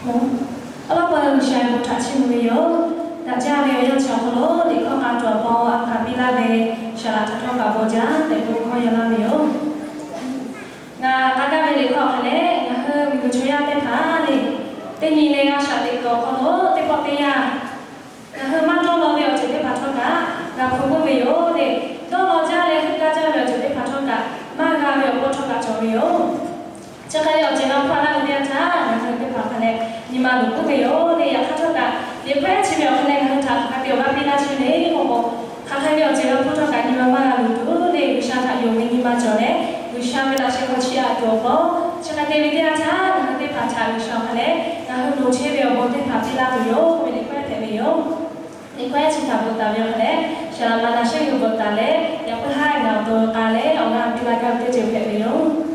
Awˬ lawn pa G'uiˬsha bon htaꞈ chiˇ mvuh ve yoˬ. Daꞈ jaˇ ve awˬ yanˇ chi awˬ hk'aw lo liꞈ hkawˇ k'a tuˬ awˬ pon a hkanˍ piˇ laˇ ve Saˍ laꞈ htaꞈ htawˇ kaꞈ bon jaˇ tehꞈ k'oˆ hkawˇ yaw laˇ ve yoˬ. Ngaˬ k'a gaˇ ve liꞈ hkawˇ hk'a leh, ngaˬ hui miˬguiˬ chaw yaˇ teˇ hpaˍ le, teˇ nyi leh g'a shaꞈ teꞈ kuiˬ awˬ hk'aw lo teˇ pawˆ teˇ yanˇ, ngaˬ hui maˇ dawˇ law ve awˬ ceuˬ teˇ hpaˍ htawˇ kaꞈ g'a hpuˇ puiˉ ve yoˬ le. Dawˇ law jaˇ leh heuˆ gaˇ jaˇ ve awˬ ceuˬ teˇ hpaˍ htawˇ kaꞈ maˇ g'a ve awˬ pawˇ htawˇ kaꞈ cawˬ ve yoˬ. Chi hk'e ve awˬ ceuˬ g'a hpuˇ laˇ ve teˇ yanˇ htaˇ, ngaˬ hui teˇ hpaˍ hk'a leh nyi ma luˬ puiˉ ve yoˬ le. Yaꞈ hk'aˇ htawˇ kaꞈ, liꞈ hkawˇ chi ve awˬ hk'a leh ngaˬ hui htaꞈ hk'aˬ hk'e te awˬ g'aˇ piˇ laˇ chehˇ le k'o k'o, hk'aˬ hk'e ve awˬ ceuˬ g'a hpuˇ htawˇ kaꞈ nyi ma maˇ g'a luˬ tuˬ le. G'uiˬsha htaꞈ yonˍ ve nyi ma cawˬ leh, G'uiˬsha ve laꞈ sheh hk'aw chiˇ aꞈ tuˬ awˬ pon, chi hk'e te ve teˇ yanˇ htaˇ ngaˬ hui teˇ hpaˍ htaꞈ G'uiˬsha awˬ hk'a leh ngaˬ hui loˍ chehˇ ve awˬ bon teˇ hpaˍ piˇ laˇ tuˬ yoˬ ve liꞈ hkawˇ hpehꞈ ve yoˬ. Liꞈ hkawˇ chi htaꞈ bvuhꞈ taˍ ve awˬ hk'a leh, Saˍ laꞈ Maˍnaˍsehˇ g'uiˬ bvuhꞈ taˍ leh, yaꞈ puiˉ haˉ ngaˬ awˬ to k'a leh awˬ g'aˇ piˇ laˇ gaˇ ve teˇ ceuˬ hpehꞈ ve yoˬ.